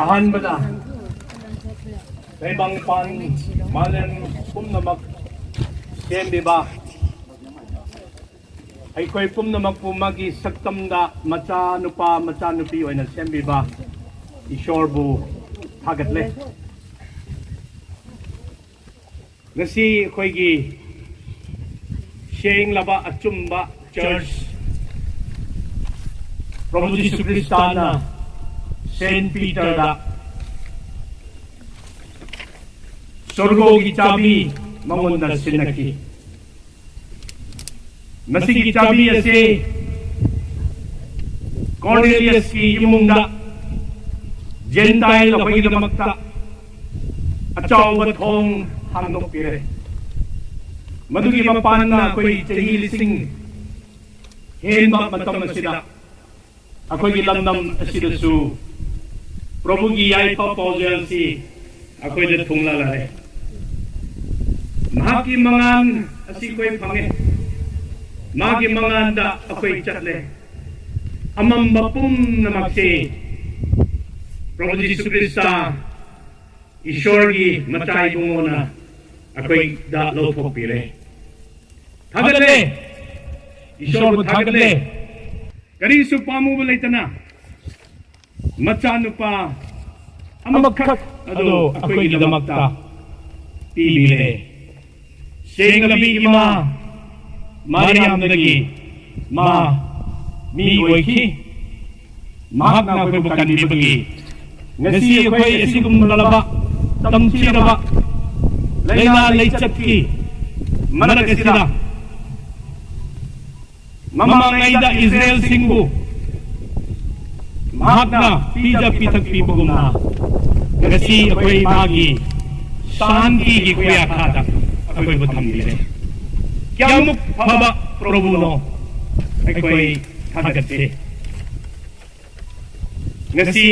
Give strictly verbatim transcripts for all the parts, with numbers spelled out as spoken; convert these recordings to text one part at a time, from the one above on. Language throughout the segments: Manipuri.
ꯑꯍꯥꯟꯕꯗ ꯇꯥꯏꯕꯪꯄꯥꯟ ꯃꯥꯂꯦꯝ ꯄꯨꯝꯅꯃꯛ ꯁꯦꯝꯕꯤꯕ, ꯑꯩꯈꯣꯏ ꯄꯨꯝꯅꯃꯛꯄꯨ ꯃꯥꯒꯤ ꯁꯛꯇꯝꯗ ꯃꯆꯥ ꯅꯨꯄꯥ ꯃꯆꯥ ꯅꯨꯄꯤ ꯑꯣꯏꯅ ꯁꯦꯝꯕꯤꯕ ꯏꯁꯣꯔꯕꯨ ꯊꯥꯒꯠꯂꯦ꯫ ꯉꯁꯤ ꯑꯩꯈꯣꯏꯒꯤ ꯁꯦꯡꯂꯕ ꯑꯆꯨꯝꯕ ꯆꯔꯆ, ꯄ꯭ꯔꯚꯨ ꯖꯤꯁꯨ ꯈ꯭ꯔꯤꯁꯇꯥꯅ ꯁꯦꯟꯠ ꯄꯤꯇꯔꯗ ꯁꯣꯔꯒꯣꯒꯤ ꯆꯥꯕꯤ ꯃꯉꯣꯟꯗ ꯁꯤꯟꯅꯈꯤ꯫ ꯃꯁꯤꯒꯤ ꯆꯥꯕꯤ ꯑꯁꯤ ꯀꯣꯔꯅꯦꯂꯤꯌꯁꯀꯤ ꯏꯃꯨꯡꯗ ꯖꯦꯟꯇꯥꯏꯜ ꯑꯩꯈꯣꯏꯒꯤꯗꯃꯛꯇ ꯑꯆꯧꯕ ꯊꯣꯡ ꯍꯥꯡꯗꯣꯛꯄꯤꯔꯦ꯫ ꯃꯗꯨꯒꯤ ꯃꯄꯥꯟꯅ ꯑꯩꯈꯣꯏ ꯆꯍꯤ ꯂꯤꯁꯤꯡ ꯍꯦꯟꯕ ꯃꯇꯝ ꯑꯁꯤꯗ ꯑꯩꯈꯣꯏꯒꯤ ꯂꯝꯗꯝ ꯑꯁꯤꯗꯁꯨ ꯄ꯭ꯔꯚꯨꯒꯤ ꯌꯥꯏꯐ ꯄꯥꯎꯖꯦꯜ ꯑꯁꯤ ꯑꯩꯈꯣꯏꯗ ꯊꯨꯡꯂꯔꯦ꯫ ꯃꯍꯥꯛꯀꯤ ꯃꯉꯥꯜ ꯑꯁꯤ ꯑꯩꯈꯣꯏ ꯐꯪꯉꯦ꯫ ꯃꯥꯒꯤ ꯃꯉꯥꯜꯗ ꯑꯩꯈꯣꯏ ꯆꯠꯂꯦ꯫ ꯑꯃꯝꯕ ꯄꯨꯝꯅꯃꯛꯁꯤ ꯄ꯭ꯔꯚꯨ ꯖꯤꯁꯨ ꯈ꯭ꯔꯤꯁꯇ ꯏꯁꯣꯔꯒꯤ ꯃꯆꯥ ꯏꯕꯨꯡꯉꯣꯅ ꯑꯩꯈꯣꯏꯗ ꯂꯧꯊꯣꯛꯄꯤꯔꯦ꯫ ꯊꯥꯒꯠꯂꯦ, ꯏꯁꯣꯔꯕꯨ ꯊꯥꯒꯠꯂꯦ꯫ ꯀꯔꯤꯁꯨ ꯄꯥꯝꯃꯨꯕ ꯂꯩꯇꯅ ꯃꯆꯥꯅꯨꯄꯥ ꯑꯃꯈꯛ ꯑꯗꯨ ꯑꯩꯈꯣꯏꯒꯤꯗꯃꯛꯇ ꯄꯤꯕꯤꯔꯦ꯫ ꯁꯦꯡꯂꯕꯤ ꯏꯃꯥ ꯃꯥꯔꯤꯌꯥꯝꯗꯒꯤ ꯃꯥ ꯃꯤ ꯑꯣꯏꯈꯤ꯫ ꯃꯍꯥꯛꯅ ꯑꯩꯈꯣꯏꯕꯨ ꯀꯟꯕꯤꯕꯒꯤ ꯉꯁꯤ ꯑꯩꯈꯣꯏ ꯑꯁꯤꯒꯨꯝꯂꯕ ꯇꯝꯊꯤꯔꯕ ꯂꯥꯏꯅꯥ ꯂꯥꯏꯆꯠꯀꯤ ꯃꯔꯛ ꯑꯁꯤꯗ ꯃꯃꯥꯡꯉꯩꯗ ꯏꯁꯔꯥꯌꯦꯜꯁꯤꯡꯕꯨ ꯃꯍꯥꯛꯅ ꯄꯤꯖ ꯄꯤꯊꯛꯄꯤꯕꯒꯨꯝꯅ ꯉꯁꯤ ꯑꯩꯈꯣꯏ ꯃꯥꯒꯤ ꯁꯥꯟꯇꯤꯒꯤ ꯈꯨꯌꯥꯈꯥꯗ ꯑꯩꯈꯣꯏꯕꯨ ꯊꯝꯕꯤꯔꯦ꯫ ꯀꯌꯥꯃꯨꯛ ꯐꯕ ꯄ꯭ꯔꯚꯨꯅꯣ, ꯑꯩꯈꯣꯏ ꯊꯥꯒꯠꯆꯩ꯫ ꯉꯁꯤ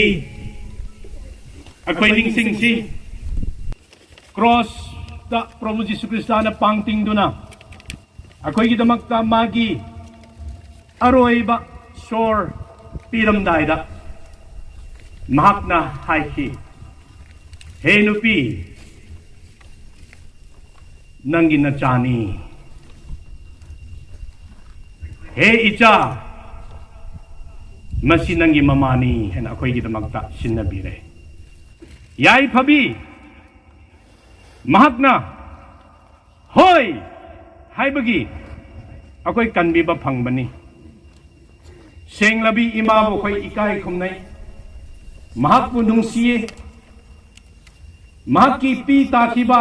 ꯑꯩꯈꯣꯏ ꯅꯤꯡꯁꯤꯡꯁꯤ, ꯀ꯭ꯔꯣꯁꯇ ꯄ꯭ꯔꯚꯨ ꯖꯤꯁꯨ ꯈ꯭ꯔꯤꯁꯇꯅ ꯄꯥꯡ ꯇꯤꯡꯗꯨꯅ ꯑꯩꯈꯣꯏꯒꯤꯗꯃꯛꯇ ꯃꯥꯒꯤ ꯑꯔꯣꯏꯕ ꯁꯣꯔ ꯄꯤꯔꯝꯗꯥꯏꯗ ꯃꯍꯥꯛꯅ ꯍꯥꯏꯈꯤ, "ꯍꯦ ꯅꯨꯄꯤ, ꯅꯪꯒꯤ ꯅꯆꯥꯅꯤ꯫ ꯍꯦ ꯏꯆꯥ, ꯃꯁꯤ ꯅꯪꯒꯤ ꯃꯃꯥꯅꯤ" ꯍꯥꯏꯅ ꯑꯩꯈꯣꯏꯒꯤꯗꯃꯛꯇ ꯁꯤꯟꯅꯕꯤꯔꯦ꯫ ꯌꯥꯏꯐꯕꯤ ꯃꯍꯥꯛꯅ "ꯍꯣꯏ" ꯍꯥꯏꯕꯒꯤ ꯑꯩꯈꯣꯏ ꯀꯟꯕꯤꯕ ꯐꯪꯕꯅꯤ꯫ ꯁꯦꯡꯂꯕꯤ ꯏꯃꯥꯕꯨ ꯑꯩꯈꯣꯏ ꯏꯀꯥꯏ ꯈꯨꯝꯅꯩ꯫ ꯃꯍꯥꯛꯄꯨ ꯅꯨꯡꯁꯤꯌꯦ꯫ ꯃꯍꯥꯛꯀꯤ ꯄꯤ ꯇꯥꯈꯤꯕ,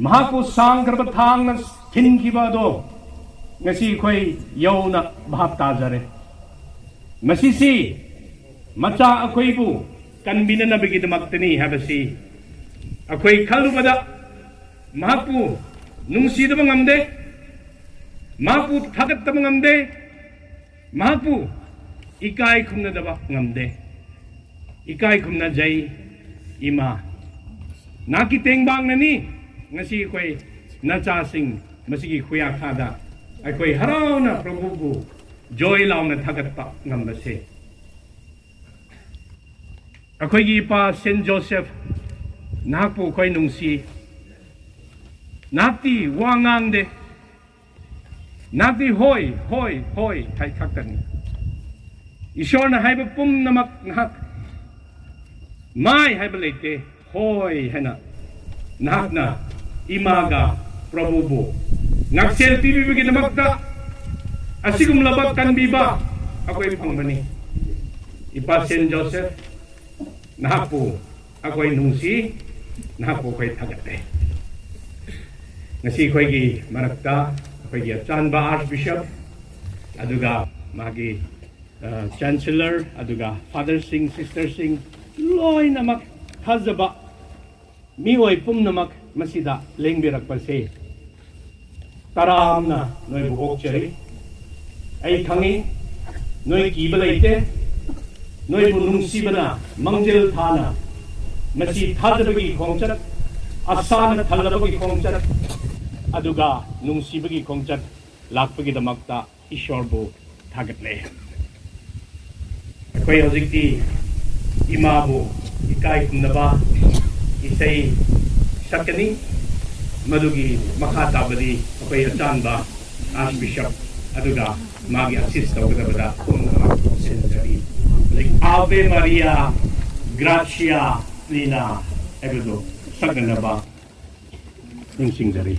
ꯃꯍꯥꯛꯄꯨ ꯁꯥꯡꯈ꯭ꯔꯕ ꯊꯥꯡꯅ ꯊꯤꯟꯈꯤꯕ ꯑꯗꯣ ꯉꯁꯤ ꯑꯩꯈꯣꯏ ꯌꯧꯅ ꯚꯥꯞ ꯇꯥꯖꯔꯦ꯫ ꯃꯁꯤꯁꯤ ꯃꯆꯥ ꯑꯩꯈꯣꯏꯕꯨ ꯀꯟꯕꯤꯅꯅꯕꯒꯤꯗꯃꯛꯇꯅꯤ ꯍꯥꯏꯕꯁꯤ ꯑꯩꯈꯣꯏ ꯈꯜꯂꯨꯕꯗ ꯃꯍꯥꯛꯄꯨ ꯅꯨꯡꯁꯤꯗꯕ ꯉꯝꯗꯦ, ꯃꯍꯥꯛꯄꯨ ꯊꯥꯒꯠꯇꯕ ꯉꯝꯗꯦ, ꯃꯍꯥꯛꯄꯨ ꯏꯀꯥꯏ ꯈꯨꯝꯅꯗꯕ ꯉꯝꯗꯦ꯫ ꯏꯀꯥꯏ ꯈꯨꯝꯅꯖꯩ ꯏꯃꯥ꯫ ꯅꯍꯥꯛꯀꯤ ꯇꯦꯡꯕꯥꯡꯅꯅꯤ ꯉꯁꯤ ꯑꯩꯈꯣꯏ ꯅꯆꯥꯁꯤꯡ ꯃꯁꯤꯒꯤ ꯈꯨꯌꯥꯈꯥꯗ ꯑꯩꯈꯣꯏ ꯍꯔꯥꯎꯅ ꯄ꯭ꯔꯚꯨꯕꯨ ꯖꯣꯏ ꯂꯥꯎꯅ ꯊꯥꯒꯠꯄ ꯉꯝꯕꯁꯦ꯫ ꯑꯩꯈꯣꯏꯒꯤ ꯏꯄꯥ ꯁꯦꯟ ꯖꯣꯁꯦꯐ, ꯅꯍꯥꯛꯄꯨ ꯑꯩꯈꯣꯏ ꯅꯨꯡꯁꯤ꯫ ꯅꯍꯥꯛꯇꯤ ꯋꯥ ꯉꯥꯡꯗꯦ꯫ ꯅꯍꯥꯛꯇꯤ "ꯍꯣꯏ, ꯍꯣꯏ, ꯍꯣꯏ" ꯍꯥꯏ ꯈꯛꯇꯅꯤ꯫ ꯏꯁꯣꯔꯅ ꯍꯥꯏꯕ ꯄꯨꯝꯅꯃꯛ ꯅꯍꯥꯛ "ꯃꯥꯏ" ꯍꯥꯏꯕ ꯂꯩꯇꯦ, "ꯍꯣꯏ" ꯍꯥꯏꯅ ꯅꯍꯥꯛꯅ ꯏꯃꯥꯒ ꯄ꯭ꯔꯚꯨꯕꯨ ꯉꯥꯛꯁꯦꯜ ꯄꯤꯕꯤꯕꯒꯤꯗꯃꯛꯇ ꯑꯁꯤꯒꯨꯝꯂꯕ ꯀꯟꯕꯤꯕ ꯑꯩꯈꯣꯏ ꯐꯪꯕꯅꯤ꯫ ꯏꯄꯥ ꯁꯦꯟ ꯖꯣꯁꯦꯐ, ꯅꯍꯥꯛꯄꯨ ꯑꯩꯈꯣꯏ ꯅꯨꯡꯁꯤ, ꯅꯍꯥꯛꯄꯨ ꯑꯩꯈꯣꯏ ꯊꯥꯒꯠꯂꯦ꯫ ꯉꯁꯤ ꯑꯩꯈꯣꯏꯒꯤ ꯃꯔꯛꯇ ꯑꯩꯈꯣꯏꯒꯤ ꯑꯆꯥꯟꯕ Archbishop, ꯑꯗꯨꯒ ꯃꯥꯒꯤ, ꯑ, Chancellor, ꯑꯗꯨꯒ Fatherꯁꯤꯡ, Sisterꯁꯤꯡ, ꯂꯣꯏꯅꯃꯛ ꯊꯥꯖꯕ ꯃꯤꯑꯣꯏ ꯄꯨꯝꯅꯃꯛ ꯃꯁꯤꯗ ꯂꯦꯡꯕꯤꯔꯛꯄꯁꯦ ꯇꯔꯥꯝꯅ ꯅꯣꯏꯕꯨ ꯑꯣꯛꯆꯔꯤ꯫ ꯑꯩ ꯈꯪꯏ, ꯅꯣꯏ ꯀꯤꯕ ꯂꯩꯇꯦ꯫ ꯅꯣꯏꯕꯨ ꯅꯨꯡꯁꯤꯕꯅ ꯃꯥꯡꯖꯤꯜ ꯊꯥꯅ ꯃꯁꯤ ꯊꯥꯖꯕꯒꯤ ꯈꯣꯡꯆꯠ, ꯑꯁꯥꯅ ꯊꯜꯂꯕꯒꯤ ꯈꯣꯡꯆꯠ, ꯑꯗꯨꯒ ꯅꯨꯡꯁꯤꯕꯒꯤ ꯈꯣꯡꯆꯠ ꯂꯥꯛꯄꯒꯤꯗꯃꯛꯇ ꯏꯁꯣꯔꯕꯨ ꯊꯥꯒꯠꯂꯦ꯫ ꯑꯩꯈꯣꯏ ꯍꯧꯖꯤꯛꯇꯤ ꯏꯃꯥꯕꯨ ꯏꯀꯥꯏ ꯈꯨꯝꯅꯕ ꯏꯁꯩ ꯁꯛꯀꯅꯤ꯫ ꯃꯗꯨꯒꯤ ꯃꯈꯥ ꯇꯥꯕꯗꯤ ꯑꯩꯈꯣꯏ ꯑꯆꯥꯟꯕ Archbishop ꯑꯗꯨꯒ ꯃꯥꯒꯤ assist ꯇꯧꯒꯗꯕꯗ ꯈꯨꯔꯨꯝꯅꯕ ꯈꯣꯝꯖꯤꯟꯖꯔꯤ꯫ ꯍꯧꯖꯤꯛ Ave Maria, Gratia Plena ꯍꯥꯏꯕꯗꯨ ꯁꯛꯅꯅꯕ ꯅꯤꯡꯁꯤꯡꯖꯔꯤ꯫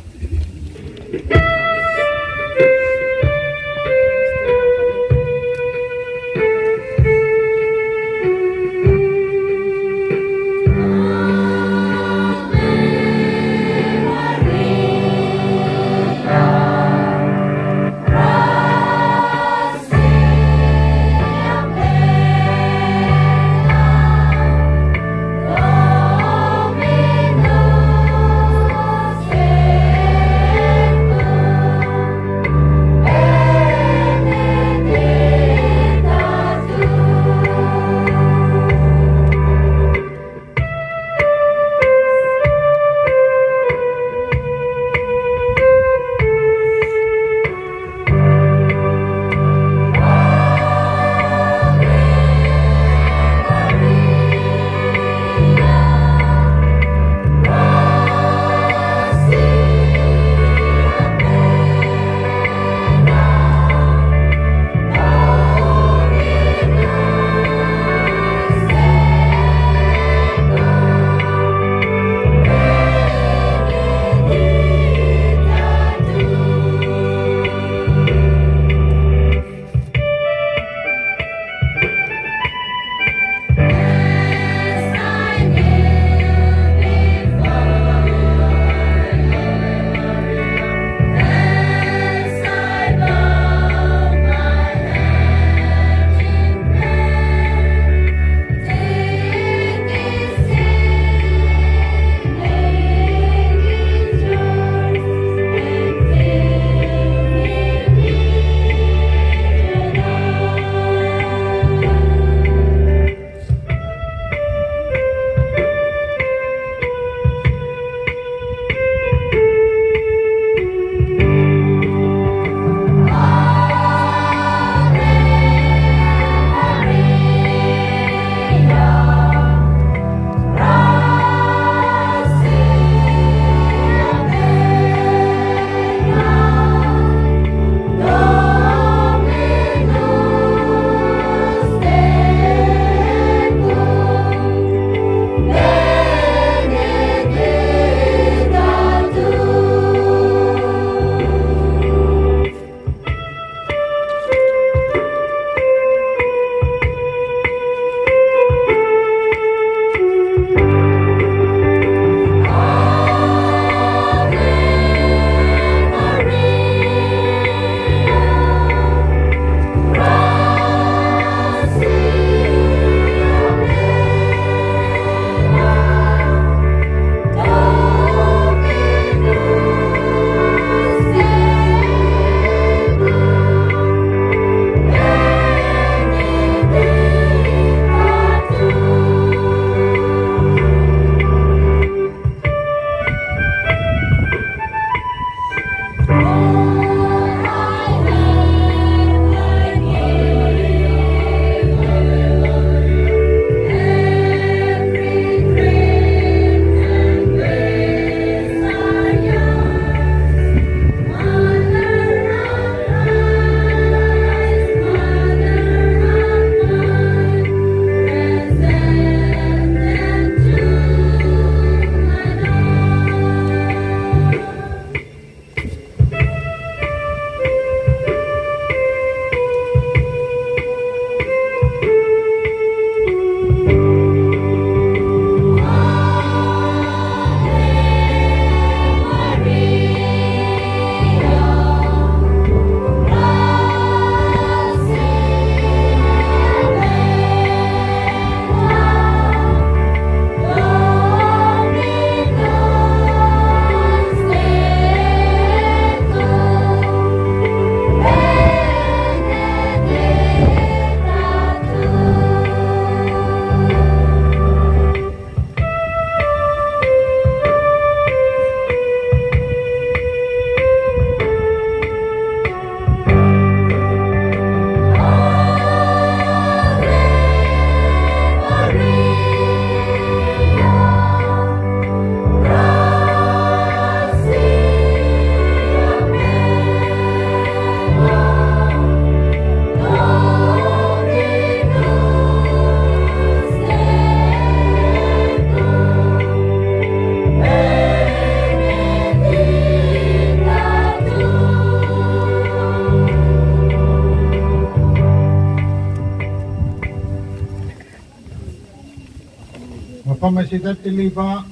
ꯃꯐꯝ ꯑꯁꯤꯗ ꯇꯤꯜꯂꯤꯕ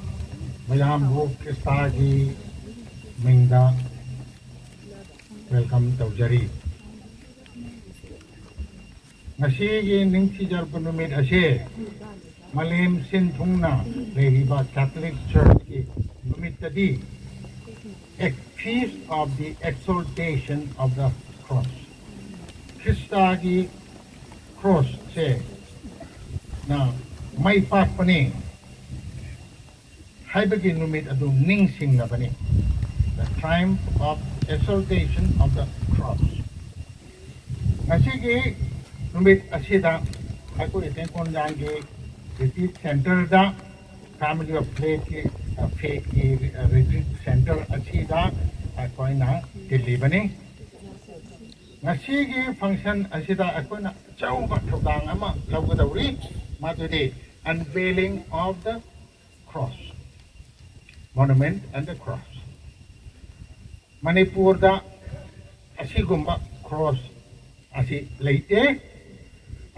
ꯃꯌꯥꯝꯕꯨ ꯈ꯭ꯔꯤꯁꯇꯥꯒꯤ ꯃꯤꯡꯗ welcome ꯇꯧꯖꯔꯤ꯫ ꯉꯁꯤꯒꯤ ꯅꯤꯡꯊꯤꯖꯔꯕ ꯅꯨꯃꯤꯠ ꯑꯁꯤ ꯃꯥꯂꯦꯝ ꯁꯤꯟ ꯊꯨꯡꯅ ꯂꯩꯔꯤꯕ Catholic Churchꯀꯤ ꯅꯨꯃꯤꯠꯇꯗꯤ a feast of the exaltation of the cross, ꯈ꯭ꯔꯤꯁꯇꯥꯒꯤ ꯀ꯭ꯔꯣꯁꯁꯦ ꯅ ꯃꯥꯏ ꯄꯥꯛꯄꯅꯤ ꯍꯥꯏꯕꯒꯤ ꯅꯨꯃꯤꯠ ꯑꯗꯨ ꯅꯤꯡꯁꯤꯡꯅꯕꯅꯤ꯫ The triumph of exaltation of the cross. ꯉꯁꯤꯒꯤ ꯅꯨꯃꯤꯠ ꯑꯁꯤꯗ ꯑꯩꯈꯣꯏ ꯇꯦꯡꯀꯣꯟꯖꯥꯡꯒꯤ retreat centreꯗ, Family of Faithꯀꯤ, ꯑ, Faithꯀꯤ, ꯑ, retreat centre ꯑꯁꯤꯗ ꯑꯩꯈꯣꯏꯅ ꯇꯤꯜꯂꯤꯕꯅꯤ꯫ ꯉꯁꯤꯒꯤ function ꯑꯁꯤꯗ ꯑꯩꯈꯣꯏꯅ ꯑꯆꯧꯕ ꯊꯧꯗꯥꯡ ꯑꯃ ꯂꯧꯒꯗꯧꯔꯤ, ꯃꯗꯨꯗꯤ unveiling of the cross, monument and the cross. ꯃꯅꯤꯄꯨꯔꯗ ꯑꯁꯤꯒꯨꯝꯕ cross ꯑꯁꯤ ꯂꯩꯇꯦ꯫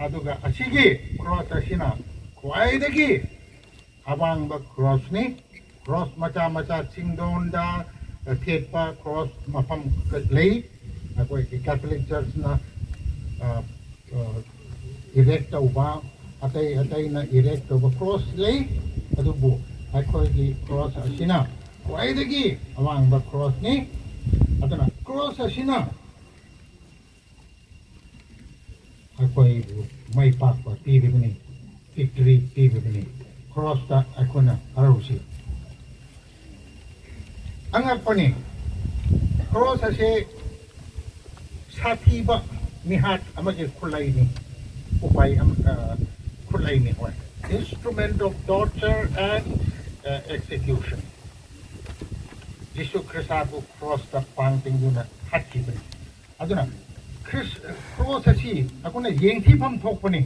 ꯑꯗꯨꯒ ꯑꯁꯤꯒꯤ cross ꯑꯁꯤꯅ ꯈ꯭ꯋꯥꯏꯗꯒꯤ ꯑꯋꯥꯡꯕ crossꯅꯤ꯫ Cross ꯃꯆꯥ ꯃꯆꯥ ꯆꯤꯡꯗꯣꯟꯗ ꯊꯦꯠꯄ cross ꯃꯐꯝ ꯂꯩ꯫ ꯑꯩꯈꯣꯏꯒꯤ Catholic Churchꯅ, ꯑ, ꯑ, erect ꯇꯧꯕ, ꯑꯇꯩ ꯑꯇꯩꯅ erect ꯇꯧꯕ cross ꯂꯩ꯫ ꯑꯗꯨꯕꯨ ꯑꯩꯈꯣꯏꯒꯤ cross ꯑꯁꯤꯅ ꯈ꯭ꯋꯥꯏꯗꯒꯤ ꯑꯋꯥꯡꯕ crossꯅꯤ꯫ ꯑꯗꯨꯅ cross ꯑꯁꯤꯅ ꯑꯩꯈꯣꯏꯕꯨ ꯃꯥꯏ ꯄꯥꯛꯄ ꯄꯤꯔꯤꯕꯅꯤ, victory ꯄꯤꯔꯤꯕꯅꯤ꯫ Crossꯇ ꯑꯩꯈꯣꯏꯅ ꯍꯔꯥꯎꯁꯤ꯫ ꯑꯉꯛꯄꯅꯤ, cross ꯑꯁꯤ ꯁꯥꯊꯤꯕ ꯃꯤꯍꯥꯠ ꯑꯃꯒꯤ ꯈꯨꯠꯂꯥꯏꯅꯤ, ꯎꯄꯥꯏ ꯑꯃ, ꯑ, ꯈꯨꯠꯂꯥꯏꯅꯤ꯫ ꯍꯣꯏ, instrument of torture and, uh, execution. ꯖꯤꯁꯨ ꯈ꯭ꯔꯤꯁꯇꯕꯨ crossꯇ ꯄꯥꯡ ꯇꯤꯡꯗꯨꯅ ꯍꯥꯠꯈꯤꯕꯅꯤ꯫ ꯑꯗꯨꯅ ꯈ꯭ꯔꯤꯁ-, cross ꯑꯁꯤ ꯑꯩꯈꯣꯏꯅ ꯌꯦꯡꯊꯤꯐꯝ ꯊꯣꯛꯄꯅꯤ꯫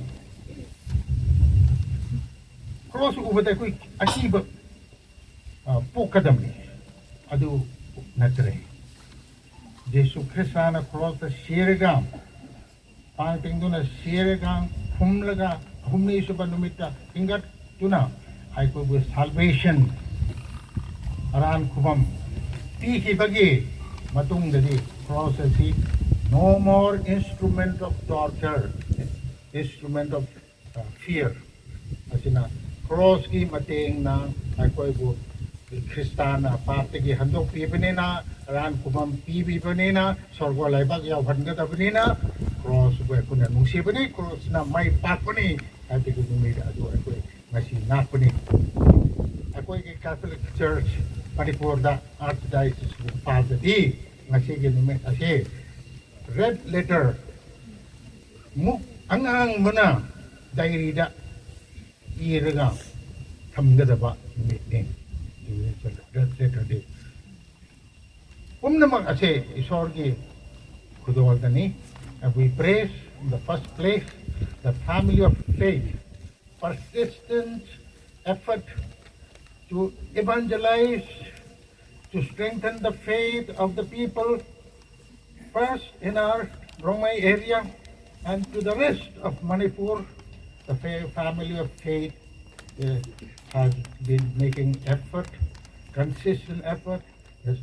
Cross ꯎꯕꯗ ꯑꯩꯈꯣꯏ ꯑꯀꯤꯕ, ꯑ, ꯄꯣꯛꯀꯗꯕꯅꯤ꯫ ꯑꯗꯨ ꯅꯠꯇ꯭ꯔꯦ꯫ ꯖꯤꯁꯨ ꯈ꯭ꯔꯤꯁꯇꯅ crossꯇ ꯁꯤꯔꯒ, ꯄꯥꯡ ꯇꯤꯡꯗꯨꯅ ꯁꯤꯔꯒ, ꯐꯨꯝꯂꯒ, ꯑꯍꯨꯝꯅꯤ ꯁꯨꯕ ꯅꯨꯃꯤꯠꯇ ꯍꯤꯡꯒꯠꯇꯨꯅ ꯑꯩꯈꯣꯏꯕꯨ salvation, ꯑꯔꯥꯟ ꯈꯨꯕꯝ ꯄꯤꯈꯤꯕꯒꯤ ꯃꯇꯨꯡꯗꯗꯤ cross ꯑꯁꯤ no more instrument of torture, instrument of, uh, fear. ꯑꯁꯤꯅ crossꯀꯤ ꯃꯇꯦꯡꯅ ꯑꯩꯈꯣꯏꯕꯨ ꯈ꯭ꯔꯤꯁꯇꯥꯅ ꯄꯥꯞꯇꯒꯤ ꯍꯟꯗꯣꯛꯄꯤꯕꯅꯤꯅ, ꯑꯔꯥꯟ ꯈꯨꯕꯝ ꯄꯤꯕꯤꯕꯅꯤꯅ, ꯁ꯭ꯋꯔꯒ ꯂꯩꯕꯥꯛ ꯌꯧꯍꯟꯒꯗꯕꯅꯤꯅ, crossꯕꯨ ꯑꯩꯈꯣꯏꯅ ꯅꯨꯡꯁꯤꯕꯅꯤ, crossꯅ ꯃꯥꯏ ꯄꯥꯛꯄꯅꯤ ꯍꯥꯏꯕꯒꯤ ꯅꯨꯃꯤꯠ ꯑꯗꯨ ꯑꯩꯈꯣꯏ ꯉꯁꯤ ꯉꯥꯛꯄꯅꯤ꯫ ꯑꯩꯈꯣꯏꯒꯤ Catholic Church ꯃꯅꯤꯄꯨꯔꯗ Archdiocese ꯏꯝꯐꯥꯜꯗꯗꯤ ꯉꯁꯤꯒꯤ ꯅꯨꯃꯤꯠ ꯑꯁꯤ red letter, ꯃꯨꯛ ꯑꯉꯥꯡꯕꯅ diaryꯗ ꯏꯔꯒ ꯊꯝꯒꯗꯕ ꯅꯨꯃꯤꯠꯅꯤ꯫ Red letter day꯫ ꯄꯨꯝꯅꯃꯛ ꯑꯁꯦ ꯏꯁꯣꯔꯒꯤ ꯈꯨꯗꯣꯜꯗꯅꯤ꯫ And we praise, in the first place, the family of faith, persistent effort to evangelize, to strengthen the faith of the people, first in our Rongmei area and to the rest of Manipur. The fa-, family of faith, uh, has been making effort, consistent effort, es-,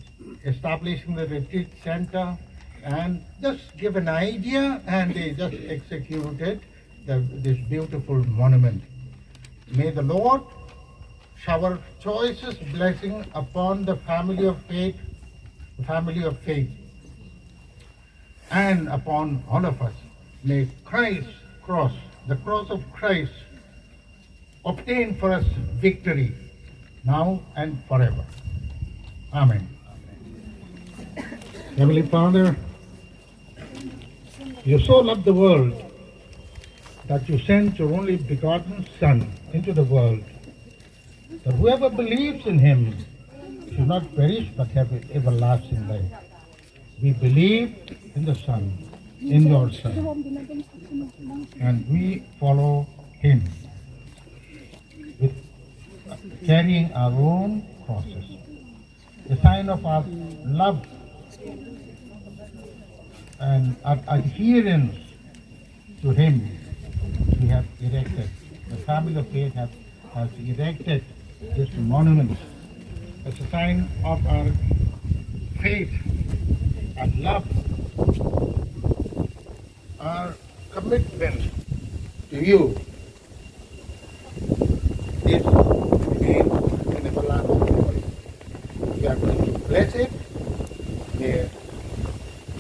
establishing the retreat center, and just give an idea, and they just executed the, this beautiful monument. May the Lord shower choicest blessing upon the family of faith, family of faith, and upon all of us. May Christ's cross, the cross of Christ, obtain for us victory now and forever. Amen. Heavenly Father, you so loved the world that you sent your only begotten Son into the world, that whoever believes in him should not perish but have everlasting life. We believe in the Son, in your Son, and we follow him with carrying our own crosses, a sign of our love and our adherence to him. We have erected, the family of faith have has erected this monument as a sign of our faith and love, our commitment to you. This remains in everlasting memory. We are going to bless it. May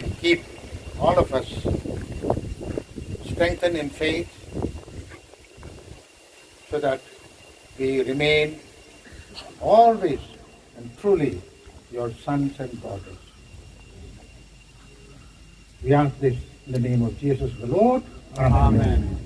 we keep all of us strengthened in faith so that we remain always and truly your sons and daughters. We ask this in the name of Jesus the Lord. Amen. Amen.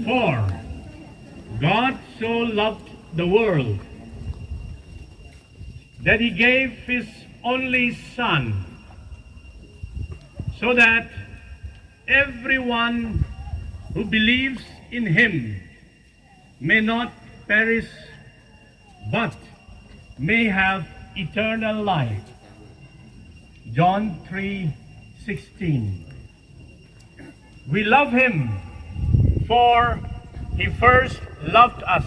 For God so loved the world that he gave his only Son, so that everyone who believes in him may not perish but may have eternal life. John three sixteen. We love him, for he first loved us.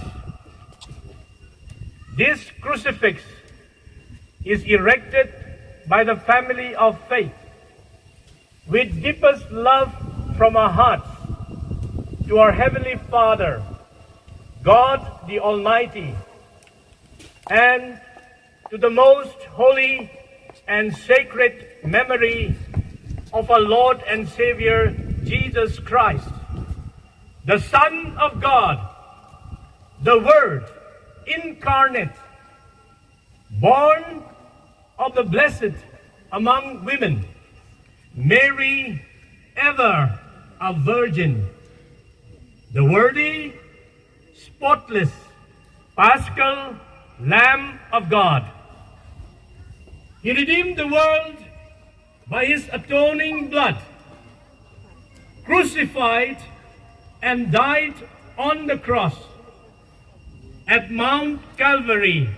This crucifix is erected by the family of faith with deepest love from our hearts to our Heavenly Father, God the Almighty, and to the most holy and sacred memory of our Lord and Savior Jesus Christ, the Son of God, the Word incarnate, born of the blessed among women, Mary, ever a virgin, the worthy, spotless, Paschal Lamb of God. He redeemed the world by his atoning blood, crucified and died on the cross at Mount Calvary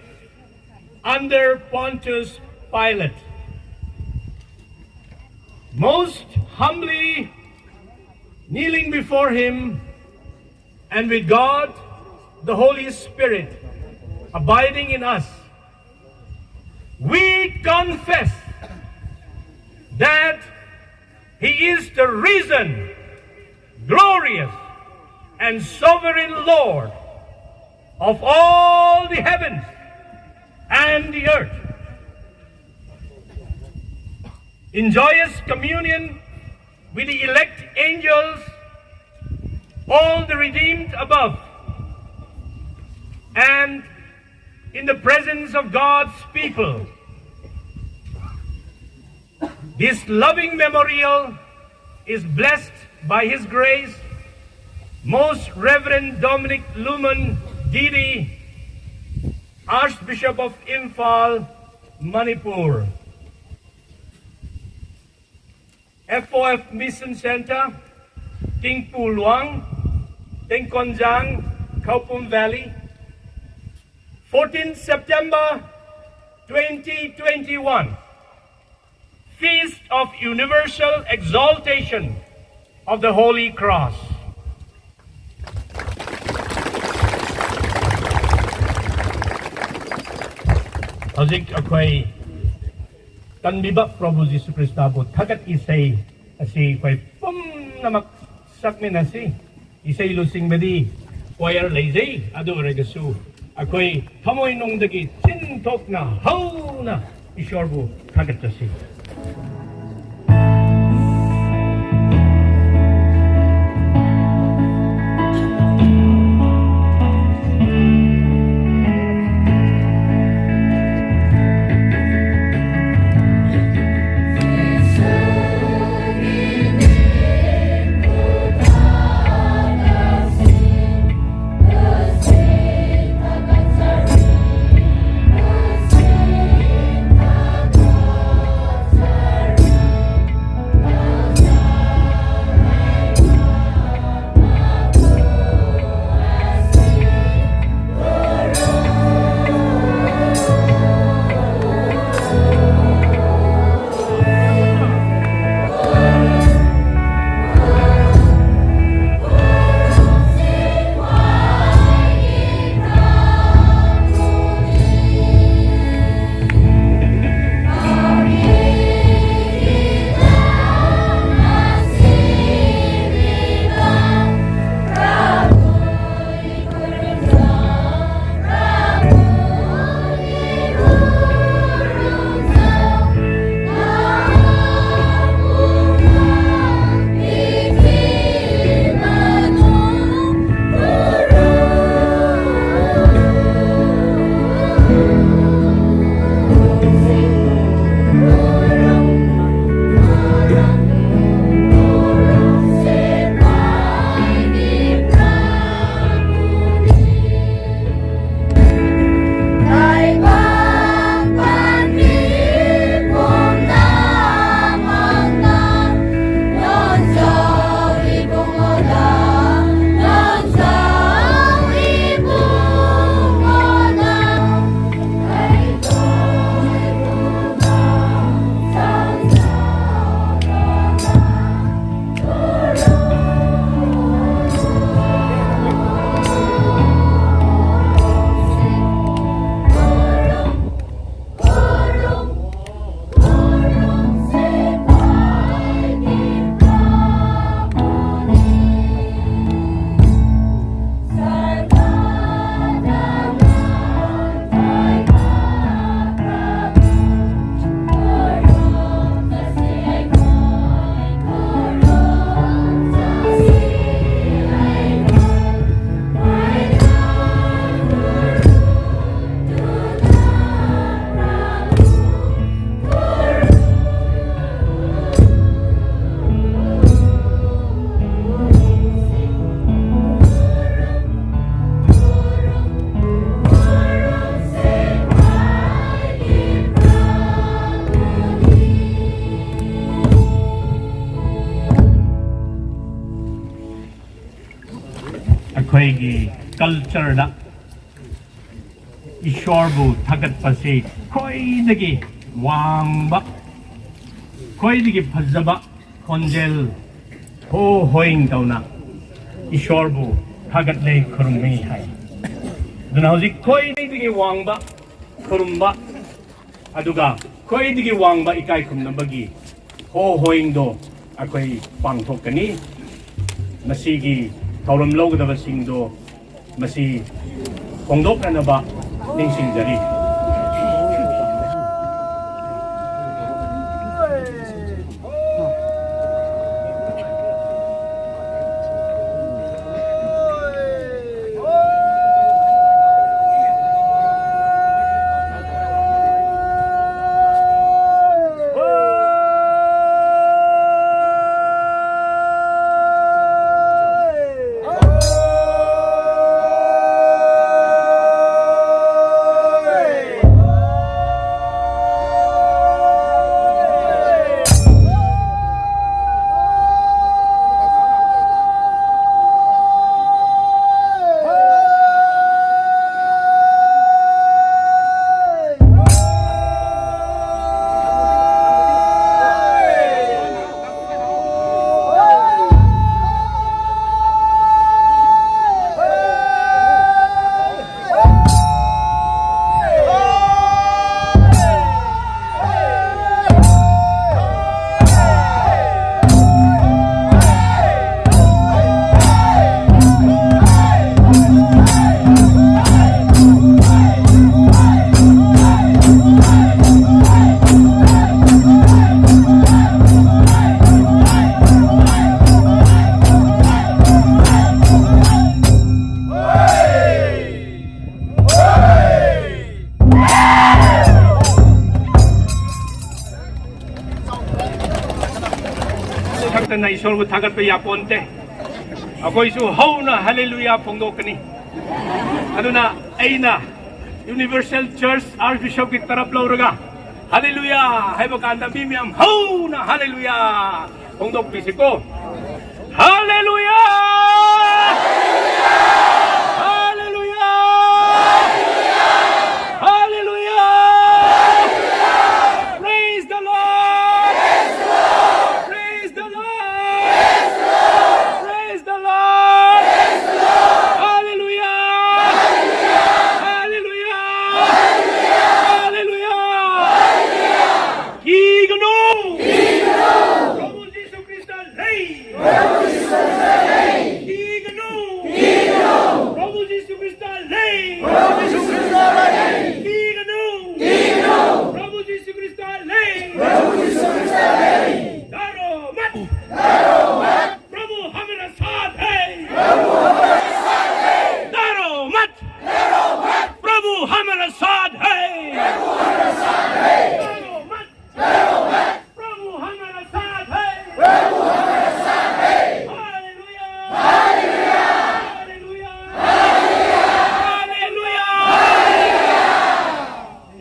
under Pontius Pilate. Most humbly kneeling before him, and with God the Holy Spirit abiding in us, we confess that he is the risen, glorious, and sovereign Lord of all the heavens and the earth. In joyous communion with the elect angels, all the redeemed above, and in the presence of God's people, this loving memorial is blessed by His Grace, Most Reverend Dominic Lumon Didi, Archbishop of Imphal, Manipur. F O F Mission Center, Tingpu Luang, Tengkonjang, Khaupum Valley, fourteenth September twenty twenty-one, Feast of Universal Exaltation of the Holy Cross. ꯍꯧꯖꯤꯛ ꯑꯩꯈꯣꯏ ꯀꯟꯕꯤꯕ ꯄ꯭ꯔꯚꯨ ꯖꯤꯁꯨ ꯈ꯭ꯔꯤꯁꯇꯕꯨ ꯊꯥꯒꯠ ꯏꯁꯩ ꯑꯁꯤ ꯑꯩꯈꯣꯏ ꯄꯨꯝꯅꯃꯛ ꯁꯛꯃꯤꯟꯅꯁꯤ꯫ ꯏꯁꯩ ꯂꯨꯆꯤꯡꯕꯗꯤ ꯀ꯭ꯋꯥꯌꯔ ꯂꯩꯖꯩ, ꯑꯗꯨ ꯑꯣꯏꯔꯒꯁꯨ ꯑꯩꯈꯣꯏ ꯊꯃꯣꯏꯅꯨꯡꯗꯒꯤ ꯆꯤꯟ ꯊꯣꯛꯅ ꯍꯧꯅ ꯏꯁꯣꯔꯕꯨ ꯊꯥꯒꯠꯆꯁꯤ꯫ ꯀꯜꯆꯔꯗ ꯏꯁꯣꯔꯕꯨ ꯊꯥꯒꯠꯄꯁꯤ ꯈ꯭ꯋꯥꯏꯗꯒꯤ ꯋꯥꯡꯕ, ꯈ꯭ꯋꯥꯏꯗꯒꯤ ꯐꯖꯕ ꯈꯣꯟꯖꯦꯜ ꯍꯣ ꯍꯣꯏꯡ ꯇꯧꯅ ꯏꯁꯣꯔꯕꯨ ꯊꯥꯒꯠꯂꯦ, ꯈꯨꯔꯨꯝꯃꯤ ꯍꯥꯏ꯫ ꯑꯗꯨꯅ ꯍꯧꯖꯤꯛ ꯈ꯭ꯋꯥꯏꯗꯒꯤ ꯋꯥꯡꯕ ꯈꯨꯔꯨꯝꯕ, ꯑꯗꯨꯒ ꯈ꯭ꯋꯥꯏꯗꯒꯤ ꯋꯥꯡꯕ ꯏꯀꯥꯏ ꯈꯨꯝꯅꯕꯒꯤ ꯍꯣ ꯍꯣꯏꯡꯗꯣ ꯑꯩꯈꯣꯏ ꯄꯥꯡꯊꯣꯛꯀꯅꯤ꯫ ꯃꯁꯤꯒꯤ ꯊꯧꯔꯝ ꯂꯧꯒꯗꯕꯁꯤꯡꯗꯣ ꯃꯁꯤ ꯐꯣꯡꯗꯣꯛꯅꯅꯕ ꯅꯤꯡꯁꯤꯡꯖꯔꯤ꯫ ꯈꯛꯇꯅ ꯏꯁꯣꯔꯕꯨ ꯊꯥꯒꯠꯄ ꯌꯥꯄꯣꯟꯇꯦ꯫ ꯑꯩꯈꯣꯏꯁꯨ ꯍꯧꯅ ꯍꯜꯂꯦꯂꯨꯌꯥ ꯐꯣꯡꯗꯣꯛꯀꯅꯤ꯫ ꯑꯗꯨꯅ ꯑꯩꯅ ꯌꯨꯅꯤꯚꯔꯁꯦꯜ ꯆꯔꯆ ꯑꯥꯔꯆ ꯕꯤꯁꯞꯀꯤ ꯇꯔꯞ ꯂꯧꯔꯒ ꯍꯜꯂꯦꯂꯨꯌꯥ ꯍꯥꯏꯕ ꯀꯥꯟꯗ ꯃꯤ ꯃꯌꯥꯝ ꯍꯧꯅ ꯍꯜꯂꯦꯂꯨꯌꯥ ꯐꯣꯡꯗꯣꯛꯄꯤꯁꯤꯀꯣ꯫ ꯍꯜꯂꯦꯂꯨꯌꯥ! ꯀꯤꯒꯅꯨ! ꯀꯤꯒꯅꯨ! ꯄ꯭ꯔꯚꯨ ꯖꯤꯁꯨ ꯈ꯭ꯔꯤꯁꯇ ꯂꯩ! ꯄ꯭ꯔꯚꯨ ꯖꯤꯁꯨ ꯈ꯭ꯔꯤꯁꯇ ꯂꯩ! ꯀꯤꯒꯅꯨ! ꯀꯤꯒꯅꯨ! ꯄ꯭ꯔꯚꯨ ꯖꯤꯁꯨ ꯈ꯭ꯔꯤꯁꯇ ꯂꯩ! ꯄ꯭ꯔꯚꯨ ꯖꯤꯁꯨ ꯈ꯭ꯔꯤꯁꯇ ꯂꯩ! डरो मत! डरो मत! प्रभु हमारा साथ है! प्रभु हमारा साथ है! डरो मत! डरो मत! प्रभु हमारा साथ है! प्रभु हमारा साथ है! डरो मत! प्रभु हमारा साथ है! प्रभु हमारा साथ है! Hallelujah! Hallelujah! Hallelujah! Hallelujah!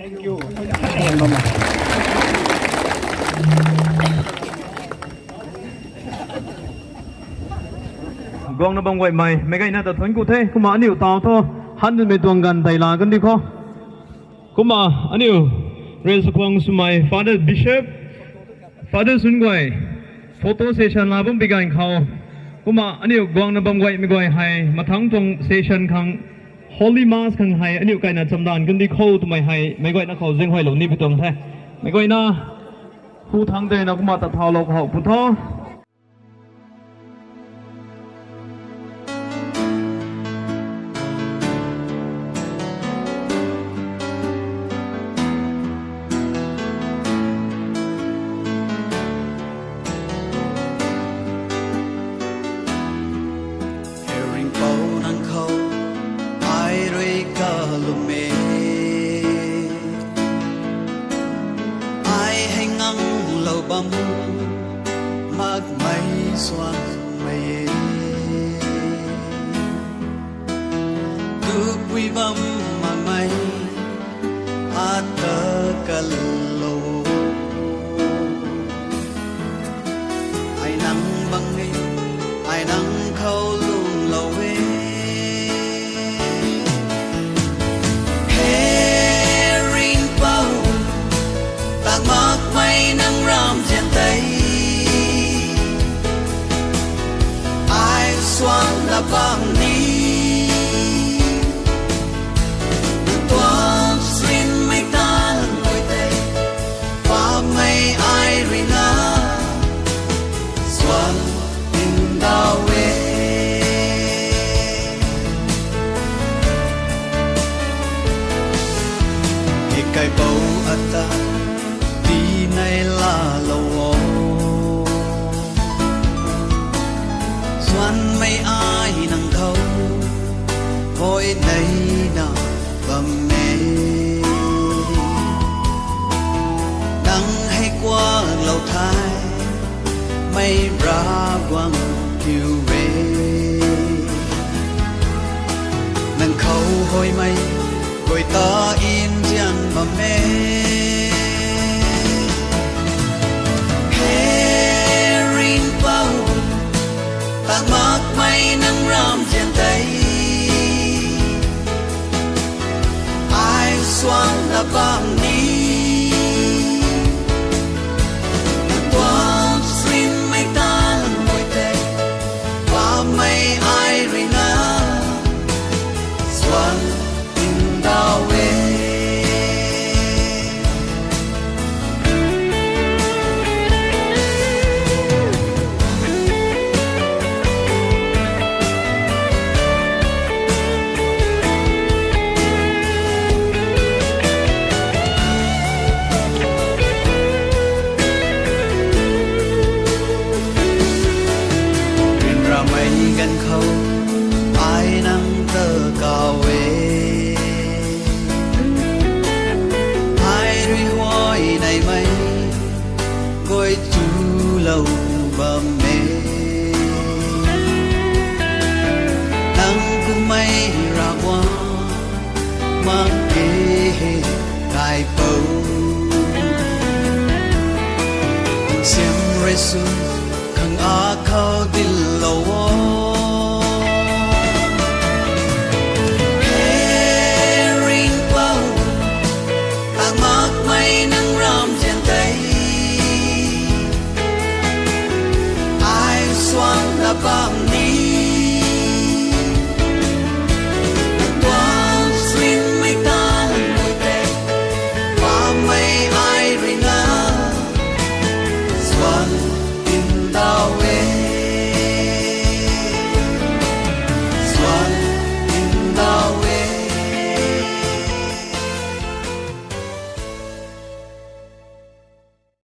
Thank you. Guang na bam guai mai, mei gai na ta thuan ku the, kumna aniu tau tho, han mei tuang ganv tei la kan di kho. Kumna aniu, Ren Sukhwang swmei, Father Bishop, Father Sun guay, photo session la bam bi gan khou. Kumna aniu guang na bam guay mei guay hei, mathangc tuang session khang, Holy Mass khang hei, aniu kaina chamdan kan di kho twmei hei, mei guayna khou zeng huaylou ni pi tuang the. Mei guayna, hu thang tei na kumna ta thaulou khou pu tho. Ringpou nang khou, ai rui kalum e. Ai hei nganglou bam, makmei suangmei e. Tupui bam makmei, ata kalou. Ai nang bang e, ai nang khou lwmlou e. He Ringhpouc, takmakmei nang ramzian tei ai suangna bam ni. Nang tuang sinmei tan guay tei Kaipau a ta ti nai la lo o. Zuan mai ai nang khau hoi nai na bam me. Nang hai kuak lo thai mai bra guang kiu ve. Nang khau hoi mai koi ta in jiang bam me. He ring pau tak mak mai nang ram jian tai. Ai suang na bam ni. Tuang srin mai tan moi te. Bam mai ai ring na. Suang in dau e. Rin ra mai gan khau ai nang ta kau e. Ai rui huai nai mai koi tu lo bam me. Nang kum mai ra guang mang ke he kai pau. Siam rai sun